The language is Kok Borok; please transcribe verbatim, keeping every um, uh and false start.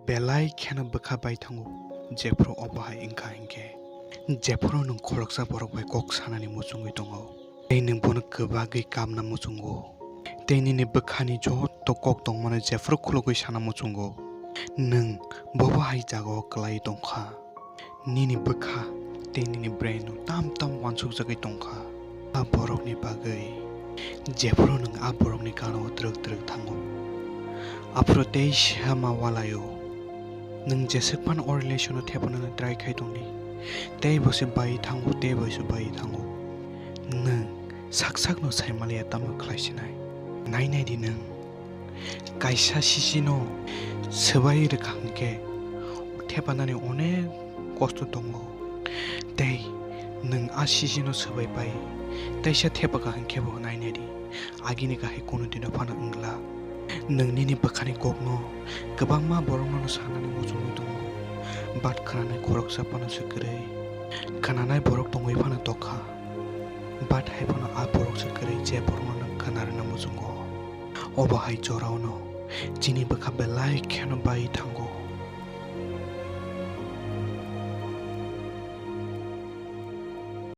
belai kheno bwkha bai thango, jephru obo hai wngkha hinkhe. Jephru nwng khoroksa borok bai kok sanani muchungwi tongo, tei nwng bono kwbagwi kamna muchungo, tei nini bwkhani joto kok tongmano jephru khulugwi sana muchungo, nwng bobo hai jagao kwlaiwi tongkha. Nini bwkha tei nini brain no tam tam wansukjagwi tongkha. A borokni bagwi jephru nwng a borokni gana o twrwk twrwk thango, aphuru tei sama walaio. Nwng jeswk phano o relation o thepanani try khai tongdi, tei bo se bai thango, tei bo se bai thango. Nwng sak sak no sai maliya tamo khlai sinai. Nai nai di nwng. Kaisa sisi no swbai rwkha hinkhe thepanani onek kosto tongo. Tei nwng a sisi no swbai pai, teisa thepaka hinkhe bo nai nai di. Agini kahai kunu dino phano wngla. Nwng nini bwkhani kokno kwbangma borokno no sanani muchungwi tongo. But khwnanai khoroksa phano se kwrwi. Khwnanai borok tongwi phano tokha. But hai phano a borok se kwrwi je borokno nwng khwnarwna muchungo. Obo hai jorao no chini bwkha belai kheno bai thango.